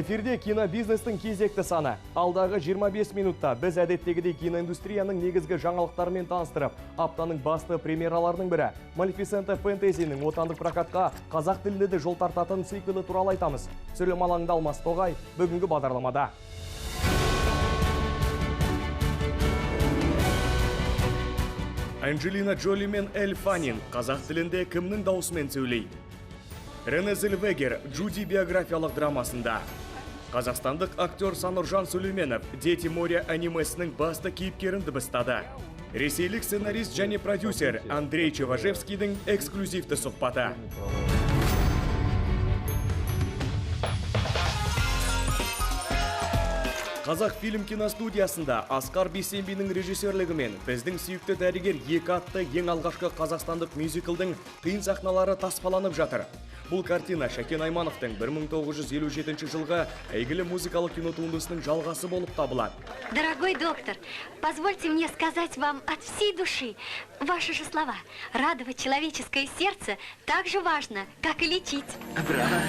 Эфирде кинобизнестің кезекті саны. Алдағы 25 минутта біз әдеттегідей киноиндустрияның негізгі жаңалықтарымен таныстырып, аптаның басты премьераларының бірі Малефисента фэнтезиінің отандық прокатқа қазақ тілінде де жол тартатын сиквелі туралы айтамыз. Түсірілім алаңында Алмас Тоғай бүгінгі бағдарламада. Анджелина Джоли мен Эль Фаннинг қазақ тілінде кімнің дауысымен сөйлейді? Рене Зельвегер Джуди биографиялық драмасында. Қазақстандық актер Сануржан Сүлейменов «Дети моря» анимесінің басты кейіпкерін дыбыстады. Ресейлік сценарист және продюсер Андрей Чеважевскийдің эксклюзивті сұхбаты. Қазақ фильм киностудиясында Асқар Бейсенбинің режиссерлігімен біздің сүйікті дәрігер екі атты ең алғашқы қазақстандық мюзиклдің қиын сахналары таспаланып жатыр. Бұл картина Шәкен Аймановтың 1957 жылғы әйгілі музыкалық кинотуындысының жалғасы болып табылады. Дорогой доктор, позвольте мне сказать вам от всей души ваши же слова. Радовать человеческое сердце так же важно, как и лечить. Браво!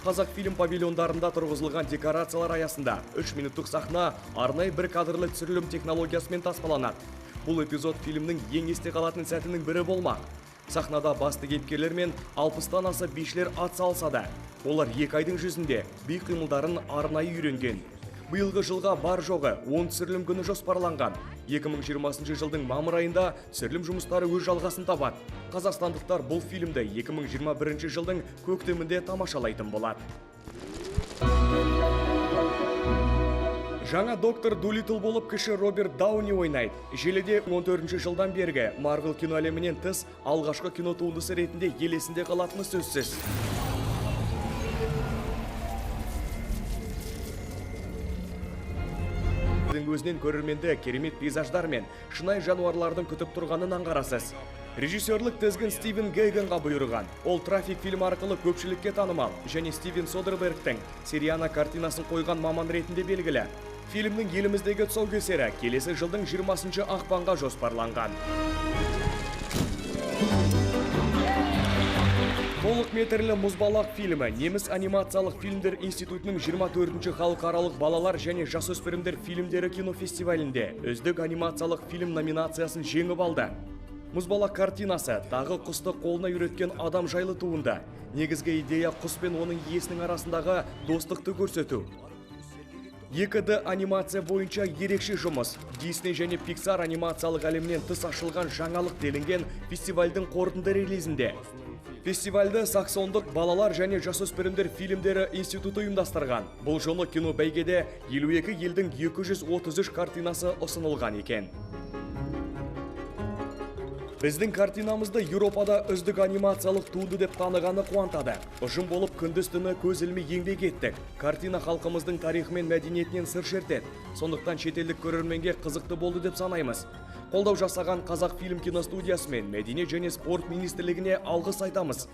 Қазақ фильм павильондарында тұрғызылған декорациялар аясында 3 минуттық сахна арнайы бір кадрлы түсірілім технологиясымен таспаланады. Бұл эпизод фильмнің ең есте қалатын сәтінің бірі болмақ. Сахнада басты кейіпкерлер мен 60-тан аса бишілер ат салса да, олар 2 айдың жүзінде би қимылдарын арнайы үйренген. Биылғы жылға бар жоғы 10 түсірілім күні жоспарланған. 2020 жылдың мамыр айында түсірілім жұмыстары өз жалғасын табады. Қазақстандықтар бұл фильмді 2021 жылдың көктемінде тамашалайтын болады. Жаңа доктор Дулитл болып кіші Роберт Дауни ойнайды. Желіде 14 жылдан бергі Марвел кино әлемінен тыс алғашқы кино туындысы ретінде ел есінде қалатыны сөзсіз. Өзінен көрерменді керемет пейзаждар мен шынайы жануарлардың күтіп тұрғанын аңғарасыз. Режиссерлік тізгін Стивен Гейганға бұйырған. Ол «Трафик» фильмі арқылы көпшілікке танымал және Стивен Содербергтің «Сириана» картинасын қойған маман ретінде белгілі. Фильмнің еліміздегі тұсаукесері келесі жылдың 20 ақпанға жоспарланған. Толық метрлі мұзбалақ фильмі Неміс анимациялық фильмдер институтының 24-ші халықаралық балалар және жасөспірімдер фильмдері кинофестивалінде үздік анимациялық фильм номинациясын жеңіп алды. Мұзбалақ картинасы тағы құсты қолына үйреткен адам жайлы туынды. Негізгі идея құс пен оның иесінің арасындағы достықты көрсету. 2D анимация бойынша ерекше жұмыс. Disney және Pixar анимациялық әлемінен тыс ашылған жаңалық делінген фестивальдің қорытынды релизінде. Фестивальді Саксондық балалар және жасөспірімдер фильмдері институты ұйымдастырған. Бұл жолы кино бәйгеде 52 елдің 233 картинасы ұсынылған екен. Біздің картинамызды Еуропада үздік анимациялық туынды деп танығаны қуантады. Ұжым болып күндіз-түні көз ілмей еңбек еттік. Картина халқымыздың тарихы мен мәдениетінен сыр шертеді. Сондықтан шетелдік көрерменге қызықты болды деп санаймыз. Қолдау жасаған Қазақ фильм киностудиясы мен Мәдениет және спорт министрлігіне алғыс айтамыз.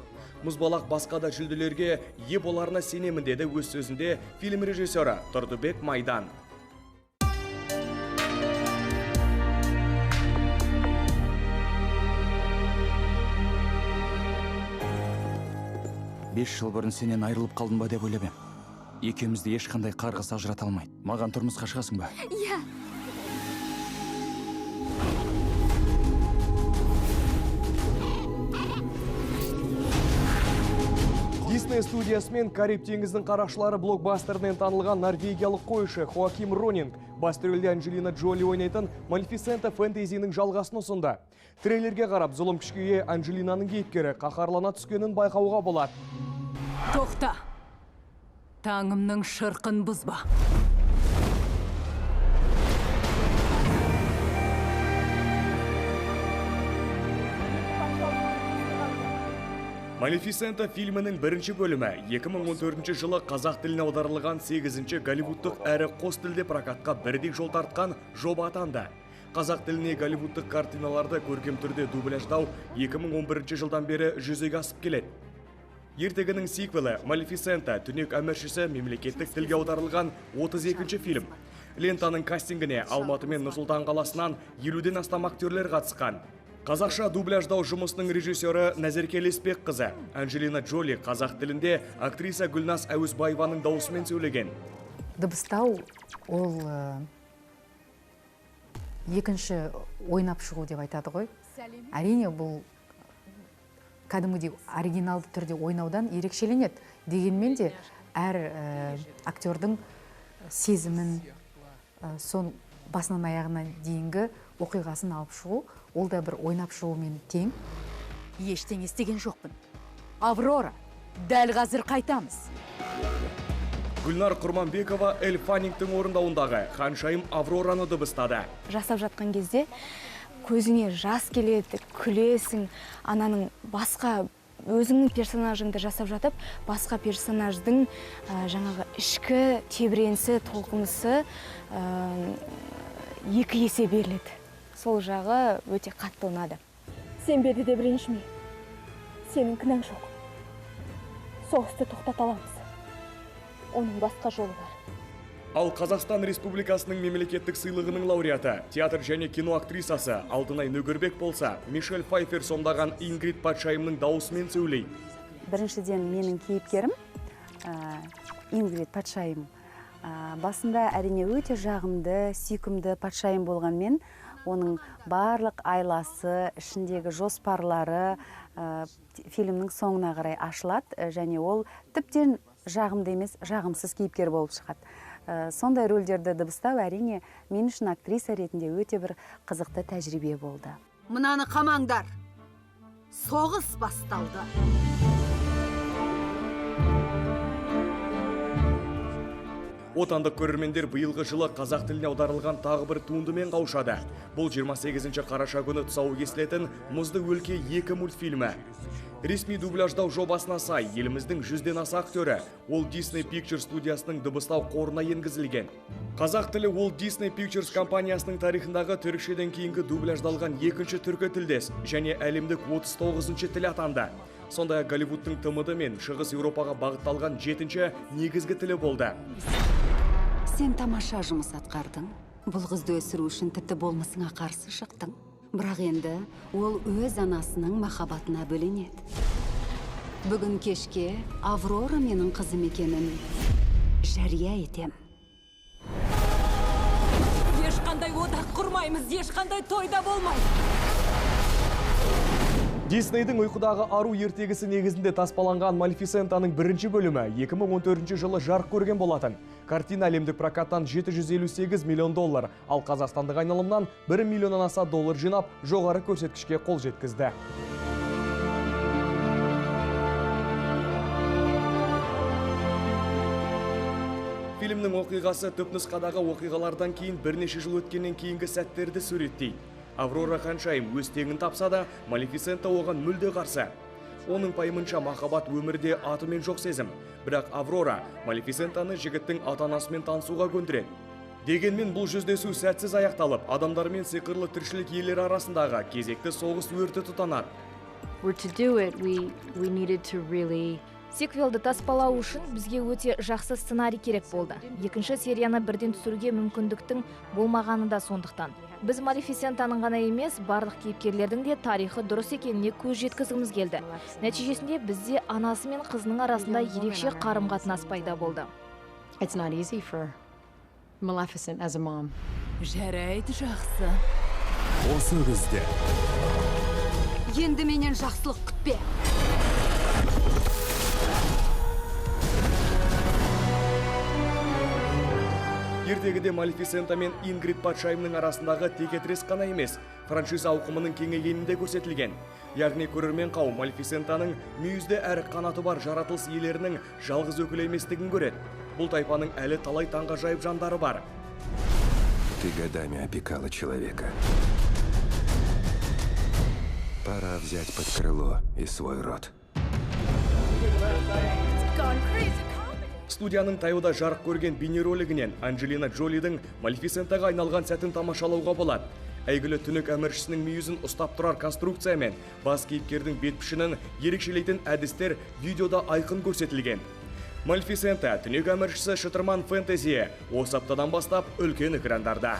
Мұзбалақ басқа да жүлделерге ие боларына сенемін, деді өз сөзінде фильм режиссері Тұрдыбек Майдан. Бес жыл бұрын сенен айырылып қалдым ба деп ойлап ем. Екеумізді ешқандай қарғыс ажырата алмайды. Маған тұрмысқа шығасың ба? Иә. Дисней студиясы мен Кариб теңізінің қарақшылары блокбастерінен танылған норвегиялық қоюшы Хоаким Ронинг басты рөлде Анджелина Джоли ойнайтын Малефисента фэнтезиінің жалғасын ұсынды. Трейлерге қарап, зұлым күшке ие Анджелинаның кейіпкері қаһарлана түскенін байқауға болады. Тоқта! Таңымның шырқын бұзба. Малефисента фильмінің бірінші бөлімі 2014 жылы қазақ тіліне аударылған 8-ші голливудтық әрі қос тілде прокатқа бірдей жол тартқан жоба атанды. Қазақ тіліне голливудтық картиналарды көркем түрде дубляждау 2011 жылдан бері жүзеге асып келеді. Ертегінің сиквелі Малефисента түнек әміршісі мемлекеттік тілге аударылған 32-ші фильм. Лентаның кастингіне Алматы мен Нұр-Сұлтан қаласынан 50-ден астам актерлер қатысқан. Қазақша дубляждау жұмысының режиссері Назерке Леспекқызы. Анджелина Джоли қазақ тілінде актриса Гүлназ Әуезбаеваның дауысымен сөйлеген. Дыбыстау ол екінші ойнап шығу деп айтады ғой. Әрине, бұл кәдімгідей оригиналды түрде ойнаудан ерекшеленеді. Дегенмен де әр актердің сезімін, сон басынан аяғына дейінгі оқиғасын алып шығу, ол да бір ойнап шығумен тең. Ештеңе істеген жоқпын. Аврора, дәл қазір қайтамыз. Гүлнар Құрманбекова Эль Фаннингтің орындауындағы ханшайым Аврораны дыбыстады. Жасап жатқан кезде көзіңе жас келеді, күлесің, ананың басқа өзіңнің персонажыңды жасап жатып, басқа персонаждың жаңағы ішкі тебіренісі, толқынысы екі есе беріледі. Сол жағы өте қатты ұнады. Сенбеді деп ренжіме. Сенің кінәң жоқ. Соғысты тоқтата аламыз. Оның басқа жолы бар. Ал Қазақстан Республикасының мемлекеттік сыйлығының лауреаты, театр және кино актрисасы Алтынай Нөгербек болса, Мишель Пфайфер сомдаған Ингрид патшайымның дауысымен сөйлейді. Біріншіден, менің кейіпкерім Ингрид патшайым. Басында әрине өте жағымды, сүйкімді патшайым болғанмен, оның барлық айласы, ішіндегі жоспарлары фильмнің соңына қарай ашылады, және ол тіптен жағымды емес, жағымсыз кейіпкер болып шығады. Сондай рөлдерді дыбыстау әрине мен үшін актриса ретінде өте бір қызықты тәжірибе болды. Мынаны қамаңдар. Соғыс басталды. Отандық көрермендер биылғы жылы қазақ тіліне аударылған тағы бір туындымен қауышады. Бұл 28 қараша күні тұсауы кесілетін Мұзды өлке 2 мультфильмі. Ресми дубляждау жобасына сай еліміздің 100-ден аса актері Walt Disney Pictures студиясының дыбыстау қорына енгізілген. Қазақ тілі Walt Disney Pictures компаниясының тарихындағы түрікшеден кейінгі дубляждалған екінші түркі тілдес және әлемдік 39-шы тіл атанды. Сондай-ақ Голливудтың ТМД мен Шығыс Еуропаға бағытталған 7-ші негізгі тілі болды. Сен тамаша жұмыс атқардың. Бұл қызды өсіру үшін тіпті болмысыңа қарсы шықтың. Бірақ енді ол өз анасының махаббатына бөленеді. Бүгін кешке Аврора менің қызым екенін жария етем. Ешқандай одақ құрмаймыз, ешқандай тойда болмайды. Диснейдің ұйқыдағы ару ертегісі негізінде таспаланған Малефисентаның бірінші бөлімі 2014 жылы жарық көрген болатын. Картина әлемдік прокаттан 758 миллион доллар, ал қазақстандық айналымнан 1 миллионнан аса доллар жинап, жоғары көрсеткішке қол жеткізді. Фильмнің оқиғасы түпнұсқадағы оқиғалардан кейін бірнеше жыл өткеннен кейінгі сәттерді суреттейді. Аврора ханшайым өз теңін тапса да, Малефисента оған мүлде қарсы. Оның пайымынша махаббат өмірде атымен жоқ сезім. Бірақ Аврора Малефисентаны жігіттің ата-анасымен танысуға көндіреді. Дегенмен бұл жүздесу сәтсіз аяқталып, адамдар мен сиқырлы тіршілік иелері арасындағы кезекті соғыс өрті тұтанады. Сиквелді таспалау үшін бізге өте жақсы сценарий керек болды. Екінші серияны бірден түсіруге мүмкіндіктің болмағаны да сондықтан. Біз Малефисентаның ғана емес, барлық кейіпкерлердің де тарихы дұрыс екеніне көз жеткізгіміз келді. Нәтижесінде бізде анасы мен қызының арасында ерекше қарым-қатынас пайда болды. Жарайды, жақсы. Осы кезде. Енді менен жақсылық күтпе. Ертегіде Малефисента мен Ингрид патшайымның арасындағы текетірес қана емес, франшиза ауқымының кеңейгенінде көрсетілген. Яғни көрермен қауым Малефисентаның мүйізді әрі қанаты бар жаратылыс иелерінің жалғыз өкілі еместігін көреді. Бұл тайпаның әлі талай таңғажайып жандары бар. Ты годами опекала человека. Пора взять под крыло и свой род. Студияның таяуда жарық көрген бейнеролигінен Анджелина Джолидің Малефисентаға айналған сәтін тамашалауға болады. Әйгілі түнек әміршісінің мүйізін ұстап тұрар конструкция мен бас кейіпкердің бет пішінін ерекшелейтін әдістер видеода айқын көрсетілген. Малефисента, түнек әміршісі шытырман фэнтезиі осы аптадан бастап үлкен экрандарда.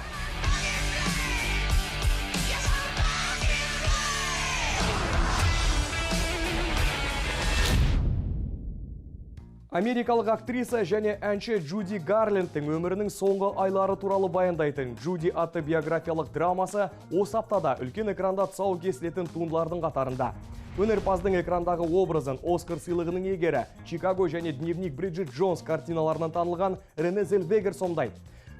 Америкалық актриса және әнші Джуди Гарлендтің өмірінің соңғы айлары туралы баяндайтын «Джуди» атты биографиялық драмасы осы аптада үлкен экранда тұсау кесілетін туындылардың қатарында. Өнерпаздың экрандағы образын Оскар сыйлығының иегері, «Чикаго» және «Дневник Бриджит Джонс» картиналарынан танылған Рене Зельвегер сомдайды.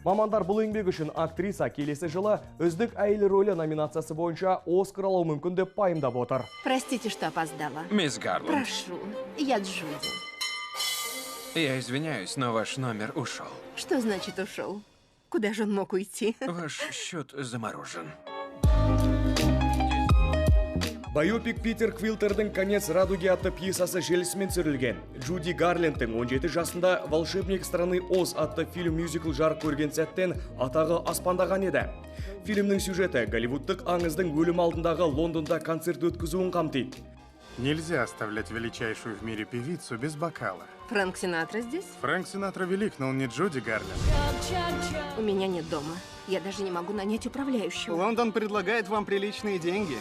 Мамандар бұл еңбек үшін актриса келесі жылы «Үздік әйел рөлі» номинациясы бойынша Оскар алуы мүмкін деп пайымдап отыр. Простите, что опоздала. Мисс Гарланд. Прошу, я Джуди. Я извиняюсь, но ваш номер ушел. Что значит ушел? Куда же он мог уйти? Ваш счет заморожен. Байопик Питер Квилтердің «Конец радуги» атты пьесасы желісімен түсірілген. Джуди Гарлендтің 17 жасында «Волшебник страны Оз» атты фильм мюзикл жарық көрген сәттен атағы аспандаған еді. Фильмнің сюжеті голливудтық аңыздың өлім алдындағы Лондонда концерт өткізуін қамтиды. Нельзя оставлять величайшую в мире певицу без бокала. Фрэнк Синатра здесь? Фрэнк Синатра велик, но он не Джуди Гарленд. У меня нет дома. Я даже не могу нанять управляющего. Лондон предлагает вам приличные деньги.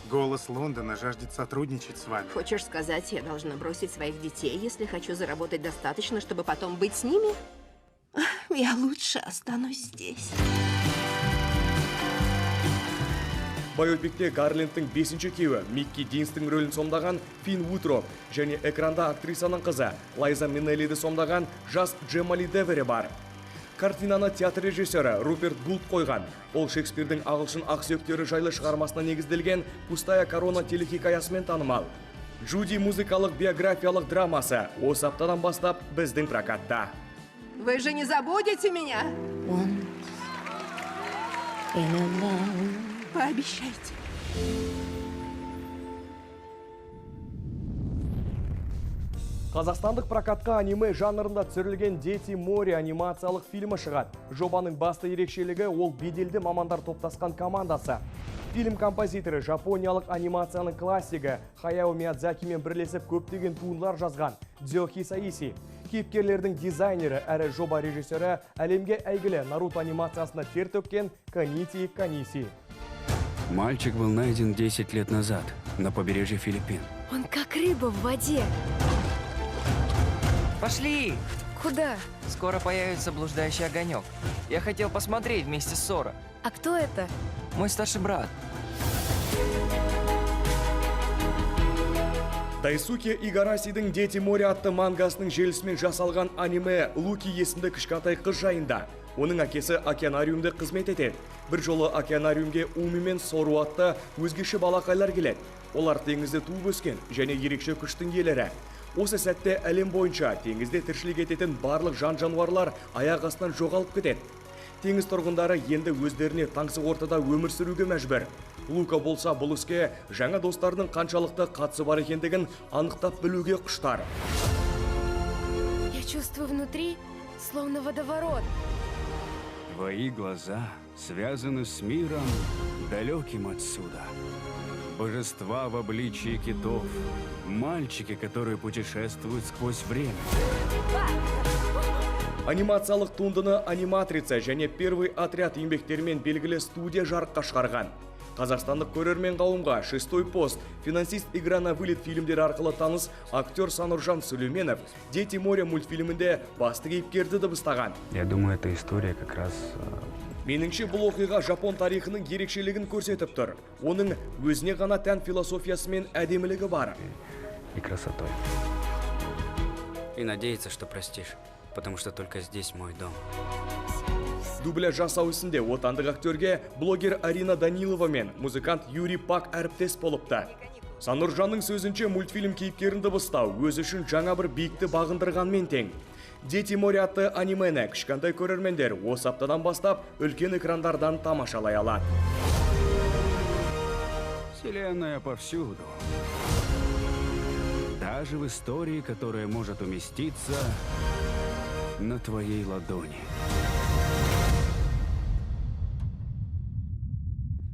Голос Лондона жаждет сотрудничать с вами. Хочешь сказать, я должна бросить своих детей, если хочу заработать достаточно, чтобы потом быть с ними? Я лучше останусь здесь. Байопикте Гарлендтің бесінші күйеуі Микки Динстің рөлін сомдаған Финн Вудроп және экранда актрисаның қызы Лайза Минеллиді сомдаған жас Джемма Ли Девери бар. Картинаны театр режиссері Руперт Гулд қойған. Ол Шекспирдің ағылшын ақсүйектері жайлы шығармасына негізделген «Пустая корона» телехикаясымен танымал. «Джуди» музыкалық биографиялық драмасы осы аптадан бастап біздің прокатта. Вы же не забудете меня? Пообещайте. Қазақстандық прокатқа аниме жанрында түсірілген «Дети моря» анимациялық фильмі шығады. Жобаның басты ерекшелігі — ол беделді мамандар топтасқан командасы. Фильм композиторы — жапониялық анимацияның классигі Хаяо Миядзакимен бірлесіп көптеген туындылар жазған Дзё Хисаиси. Кейіпкерлердің дизайнері әрі жоба режиссері — әлемге әйгілі «Наруто» анимациясына тер төккен Канити Каниси. Мальчик был найден 10 лет назад на побережье Филиппин. Он как рыба в воде. Пошли! Куда? Скоро появится блуждающий огонек. Я хотел посмотреть вместе с Сора. А кто это? Мой старший брат. Дайсуке Игарасидің «Дети моря» атты мангасының желісімен жасалған аниме Луки есімді кішкентай қыз жайында. Оның әкесі океанариумде қызмет етеді. Бір жолы океанариумге Уми мен Сору атты өзгеше балақайлар келеді. Олар теңізде туып өскен және ерекше күштің иелері. Осы сәтте әлем бойынша теңізде тіршілік ететін барлық жан-жануарлар аяқ астынан жоғалып кетеді. Теңіз тұрғындары енді өздеріне таңсық ортада өмір сүруге мәжбүр. Лука болса, бұл іске жаңа достарының қаншалықты қатысы бар екендігін анықтап білуге құштар. Я чувствую внутри, словно водоворот. Твои глаза связаны с миром, далеким отсюда. Божества в обличии китов, мальчики, которые путешествуют сквозь время. Анимациялық туындыны «Аниматрица» және «Первый отряд» еңбектерімен белгілі студия жарыққа шығарған. Қазақстандық көрермен қауымға «Шестой пост», «Финансист», «Игра на вылет» фильмдері арқылы таныс актер Сануржан Сүлейменов «Дети моря» мультфильмінде басты кейіпкерді дыбыстаған. Я думаю, эта история как раз Меніңше, бұл оқиға жапон тарихының ерекшелігін көрсетіп тұр. Оның өзіне ғана тән философиясы мен әдемілігі бар. И красотой. И надеяться, что простишь, потому что только здесь мой дом. Дубляж жасау ісінде отандық актерге блогер Арина Данилова мен музыкант Юрий Пак әріптес болыпты. Сануржанның сөзінше, мультфильм кейіпкерін дыбыстау өзі үшін жаңа бір биікті бағындырғанмен тең. «Дети моря» атты анимені кішкентай көрермендер осы аптадан бастап үлкен экрандардан тамашалай алады. Вселенная повсюду. Даже в истории, которая может уместиться на твоей ладони.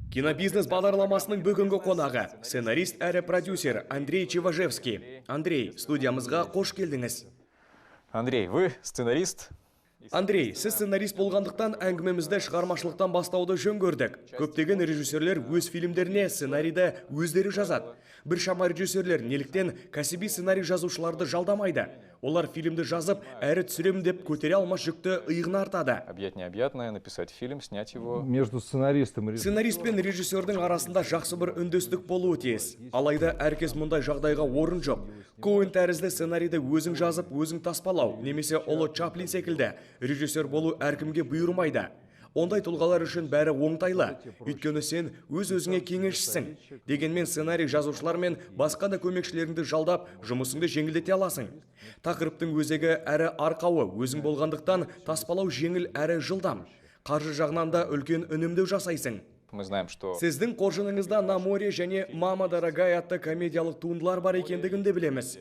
Кинобизнес бағдарламасының бүгінгі қонағы — сценарист әрі продюсер Андрей Чеважевский. Андрей, студиямызға қош келдіңіз. Андрей, вы сценарист? Андрей, сіз сценарист болғандықтан, әңгімемізді шығармашылықтан бастауды жөн көрдік. Көптеген режиссерлер өз фильмдеріне сценарийді өздері жазады. Біршама режиссерлер неліктен кәсіби сценарий жазушыларды жалдамайды? Олар фильмді жазып, әрі түсіремін деп көтере алмас жүкті иығына артады. Объять необъятное, написать фильм, снять его. Между сценаристом и Сценарист пен режиссердің арасында жақсы бір үндестік болуы тиіс. Алайда әркез мұндай жағдайға орын жоқ. Коэн тәрізді сценарийді өзің жазып, өзің таспалау немесе ұлы Чаплин секілді режиссер болу әркімге бұйырмайды. Ондай тұлғалар үшін бәрі оңтайлы, өйткені сен өз өзіңе кеңесшісің. Дегенмен сценарий жазушылар мен басқа да көмекшілеріңді жалдап, жұмысыңды жеңілдете аласың. Тақырыптың өзегі әрі арқауы өзің болғандықтан, таспалау жеңіл әрі жылдам. Қаржы жағынан да үлкен үнемдеу жасайсың. Мы знаем, что Сіздің қоржыныңызда «На море» және «Мама дорогая» атты комедиялық туындылар бар екендігін де білеміз.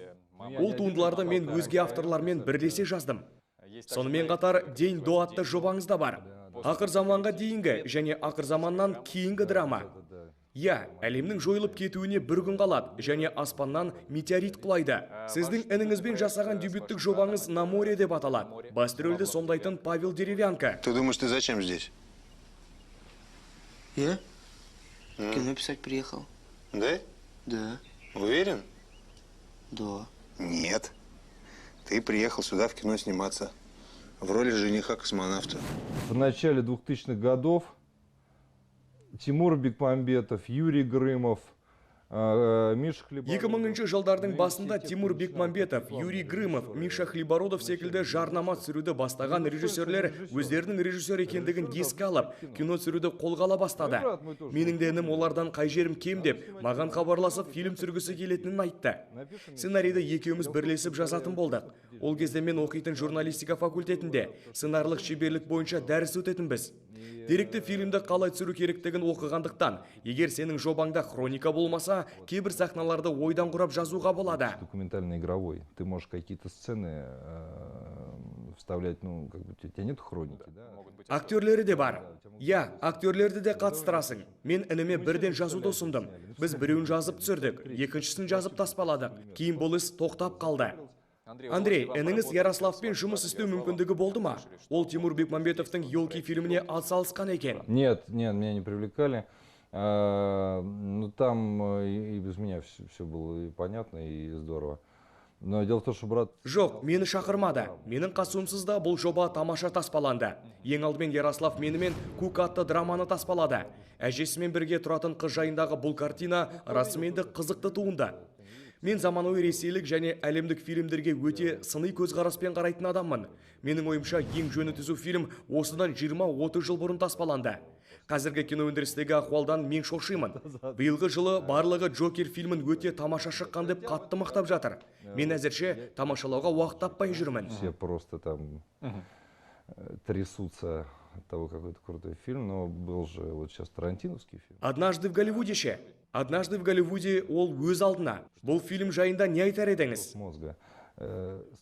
Ол туындыларды мен өзге авторлармен бірлесе жаздым. Сонымен қатар «День до» атты жобаңыз да бар. Ақыр заманға дейінгі және ақыр заманнан кейінгі драма. Иә, әлемнің жойылып кетуіне бір күн қалады және аспаннан метеорит құлайды. Сіздің ініңізбен жасаған дебюттік жобаңыз «На море» деп аталады. Басты рөлді сомдайтын Павел Деревянко. Ты думаешь, ты зачем здесь? Я? Кино писать приехал. Да? Да. Уверен? Да. Нет. Ты приехал сюда в кино сниматься. В роли жениха космонавта. В начале 2000-х годов Тимур Бекмамбетов, Юрий Грымов, Миша Хлебородов. 2000 жылдардың басында Тимур Бекмамбетов, Юрий Грымов, Миша Хлебородов секілді жарнама түсіруді бастаған режиссерлер өздерінің режиссер екендігін еске алып, кино түсіруді қолға ала бастады. Менің де інім олардан қай жерім кем деп, маған хабарласып, фильм түсіргісі келетінін айтты. Сценарийді екеуміз бірлесіп жазатын болдық. Ол кезде мен оқитын журналистика факультетінде сценарлық шеберлік бойынша дәріс өтетінбіз. Деректі фильмді қалай түсіру керектігін оқығандықтан, егер сенің жобаңда хроника болмаса, кейбір сахналарды ойдан құрап жазуға болады. Документально-игровой. Ты можешь какие-то сцены вставлять, ну, как бы у тебя нет хроники, да? Актерлері де бар. Иә, актерлерді де қатыстырасың. Мен ініме бірден жазуды ұсындым. Біз біреуін жазып түсірдік, екіншісін жазып таспаладық. Кейін бұл іс тоқтап қалды. Андрей, ініңіз Ярославпен жұмыс істеу мүмкіндігі болды ма? Ол Тимур Бекмамбетовтың «Елки» фильміне атсалысқан екен. Нет, нет, меня не привлекали. Ну, там и без меня все было и понятно, и здорово. Но дело в том, что брат. Жоқ, мені шақырмады. Менің қатысуымсыз да бұл жоба тамаша таспаланды. Ең алдымен Ярослав менімен «Кук» атты драманы таспалады. Әжесімен бірге тұратын қыз жайындағы бұл картина расымен де қызықты туынды. Мен заманауи ресейлік және әлемдік фильмдерге өте сыни көзқараспен қарайтын адаммын. Менің ойымша, ең жөні түзу фильм осыдан 20-30 жыл бұрын таспаланды. Қазіргі кино өндірістегі ахуалдан мен шошимын. Биылғы жылы барлығы «Джокер» фильмін өте тамаша шыққан деп қатты мақтап жатыр. Мен әзірше тамашалауға уақыт таппай жүрмін. Все просто там трясутся от того, какой это крутой фильм, но был же вот сейчас тарантиновский фильм. «Однажды в Голливуде» ше? «Однажды в Голливуде» ол өз алдына. Бұл фильм жайында не айтар едіңіз? Мозга.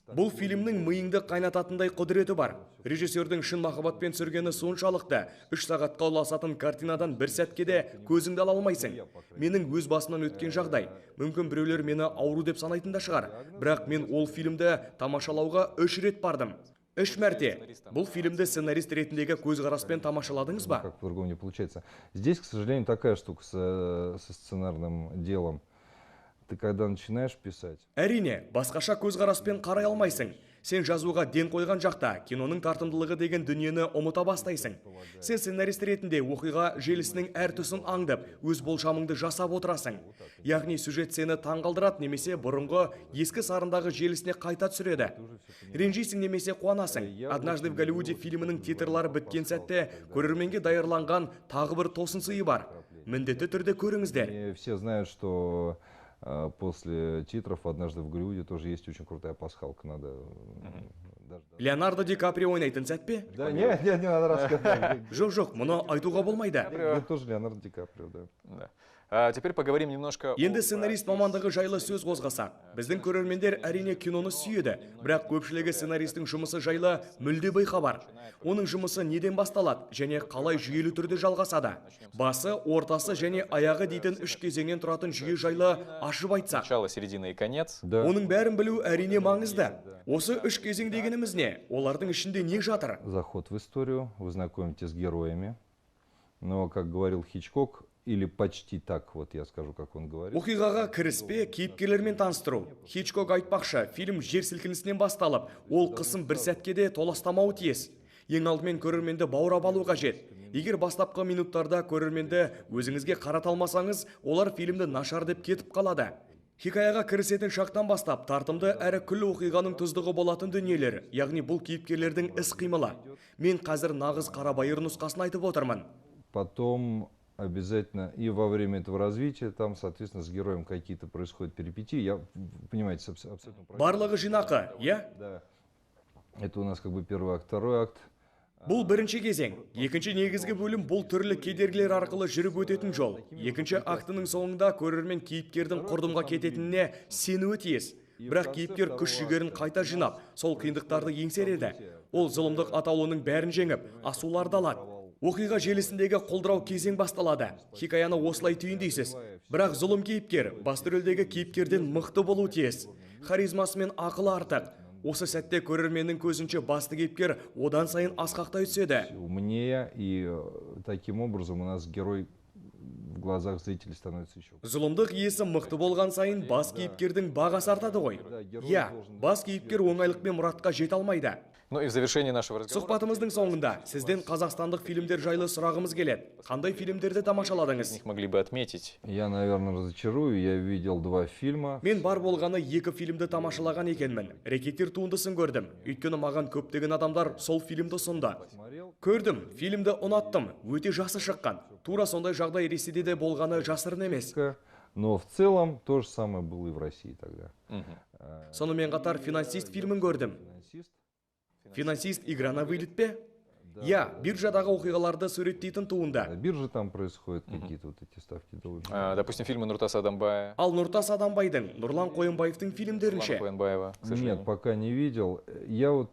Бұл фильмнің миыңды қайнататындай құдіреті бар. Режиссердің шын махаббатпен түсіргені соншалықты, 3 сағатқа ұласатын картинадан бір сәтке де көзіңді ала алмайсың. Менің өз басымнан өткен жағдай. Мүмкін, біреулер мені ауру деп санайтын да шығар. Бірақ мен ол фильмді тамашалауға үш рет бардым. Үш мәрте. Бұл фильмді сценарист ретіндегі көзқараспен тамашаладыңыз ба? Как по-другому не получается. Здесь, к сожалению, такая штука со сценарным делом. Ты когда начинаешь писать, Әрине, басқаша көзқараспен қарай алмайсың. Сен жазуға ден қойған жақта киноның тартымдылығы деген дүниені ұмыта бастайсың. Сен сценарист ретінде оқиға желісінің әр тұсын аңдып, өз болжамыңды жасап отырасың. Яғни сюжет сені таңғалдырады немесе бұрынғы ескі сарындағы желісіне қайта түсіреді. Ренжисің немесе қуанасың. «Однажды в Голливуде» фильмінің титрлары біткен сәтте көрерменге даярланған тағы бір тосын сыйы бар. Міндетті түрде көріңіздер. И все знают, что после титров «Однажды в Голливуде» тоже есть очень крутая пасхалка. Надо дождаться. Леонардо Ди Каприо ойнайтын сәт пе? Да, нет, нет, не надо рассказывать. Жоқ, жоқ, мұны айтуға болмайды. Это тоже Леонардо Ди Каприо, да. Да. А теперь поговорим немножко Енді сценарист мамандығы жайлы сөз қозғасақ. Біздің көрермендер, әрине, киноны сүйеді, бірақ көпшілігі сценаристің жұмысы жайлы мүлде бейхабар. Оның жұмысы неден басталады және қалай жүйелі түрде жалғасады? Басы, ортасы және аяғы дейтін үш кезеңнен тұратын жүйе жайлы ашып айтсақ. Начало, середина и конец. Оның бәрін білу, әрине, маңызды. Осы үш кезең дегеніміз не? Олардың ішінде не жатыр? Заход в историю, вы знакомитесь с героями. Но, как говорил Хичкок, или почти так, вот я скажу, как он говорил. Оқиғаға кіріспе, кейіпкерлермен таныстыру. Хичкок айтпақшы, фильм жер сілкінісінен басталып, ол қысым бір сәтке де толастамауы тиіс. Ең алдымен көрерменді баурап алу қажет. Егер бастапқы минуттарда көрерменді өзіңізге қарата алмасаңыз, олар фильмді нашар деп кетіп қалады. Хикаяға кірісетін шақтан бастап тартымды әрі күллі оқиғаның тұздығы болатын дүниелер, яғни бұл кейіпкерлердің іс-қимылы. Мен қазір нағыз қарабайыр нұсқасын айтып отырмын. Потом обязательно и во время этого развития там, соответственно, с героем какие-то происходят перипетии. Я, понимаете, абсолютно правильно. Барлығы жинақы, иә? Да. Это у нас как бы первый акт, второй акт. Бұл бірінші кезең. Екінші негізгі бөлім бұл түрлі кедергілер арқылы жүріп өтетін жол. Екінші актының соңында көрермен кейіпкердің құрдымға кететініне сенуі тиіс. Бірақ кейіпкер күш жігерін қайта жинап, сол қиындықтарды еңсереді. Ол зұлымдық атаулының бәрін жеңіп, асуларды алады. Оқиға желісіндегі құлдырау кезең басталады. Хикаяны осылай түйіндейсіз. Бірақ зұлым кейіпкер басты рөлдегі кейіпкерден мықты болуы тиіс. Харизмасы мен ақылы артық. Осы сәтте көрерменнің көзінше басты кейіпкер одан сайын асқақтай түседі. Умнее, и таким образом у нас герой в глазах зрителей становится еще. Зұлымдық иесі мықты болған сайын бас кейіпкердің бағасы артады ғой. Иә, бас кейіпкер оңайлықпен мұратқа жете алмайды. Ну и в завершении нашего разговора. Сұхбатымыздың соңында сізден қазақстандық фильмдер жайлы сұрағымыз келеді. Қандай фильмдерді тамашаладыңыз? Могли бы отметить. Я, наверное, разочарую. Я видел два фильма. Мен бар болғаны екі фильмді тамашалаған екенмін. Рекетир туындысын көрдім. Өйткені маған көптеген адамдар сол фильмді ұсынды. Көрдім, фильмді ұнаттым. Өте жақсы шыққан. Тура сондай жағдай Ресейде де болғаны жасырын емес. Но в целом то же самое было и в России тогда. Сонымен қатар «Финансист» фильмін көрдім. «Финансист» игра на вылет пе? Иә, биржадағы оқиғаларды суреттейтін туынды. На бирже там происходят какие-то вот эти ставки. Допустим, фильмы Нуртаса Адамбая. Ал Нұртас Адамбайдың, Нұрлан Қоянбаевтың фильмдерін ше? Қоянбаева, к сожалению. Нет, пока не видел. Я вот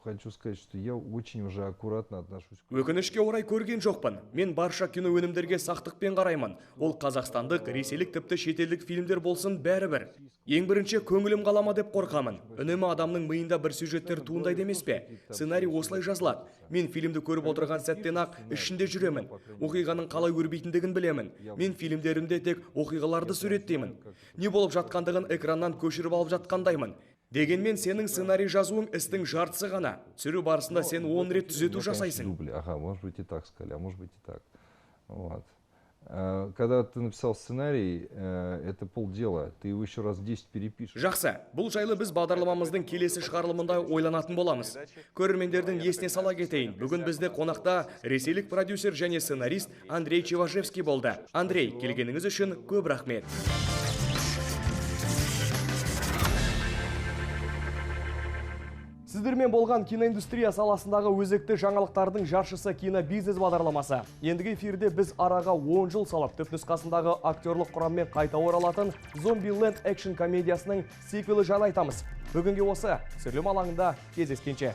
хочу сказать, что я очень уже аккуратно отношусь. Өкінішке орай көрген жоқпын. Мен барша кино өнімдерге сақтықпен қараймын. Ол қазақстандық, ресейлік, тіпті шетелдік фильмдер болсын бәрібір. Ең бірінші көңілім қалама деп қорқамын. Үнемі адамның миында бір сюжеттер туындайды емес пе? Сценарий осылай жазылады. Мен фильмді көріп отырған сәттен ақ ішінде жүремін. Оқиғаның қалай өрбитіндігін білемін. Мен фильмдерімде тек оқиғаларды суреттеймін. Не болып жатқандығын экраннан көшіріп алып жатқандаймын. Дегенмен сенің сценарий жазуың істің жартысы ғана. Түсіру барысында сен 10 рет түзету жасайсың. Дубли. Ага, может быть и так сказали, а может быть и так. Вот. Когда ты написал сценарий, это полдела, ты его еще раз 10 перепишешь. Жақсы, бұл жайлы біз бағдарламамыздың келесі шығарылымында ойланатын боламыз. Көрермендердің есіне сала кетейін. Бүгін бізде қонақта ресейлік продюсер және сценарист Андрей Чеважевский болды. Андрей, келгеніңіз үшін көп рахмет. Сіздермен болған киноиндустрия саласындағы өзекті жаңалықтардың жаршысы кинобизнес бағдарламасы. Ендігі эфирде біз араға 10 жыл салып, түпнұсқасындағы актерлық құраммен қайта оралатын Зомбиленд экшн комедиясының сиквелі жайлы айтамыз. Бүгінге осы түсірілім алаңында кездескенше.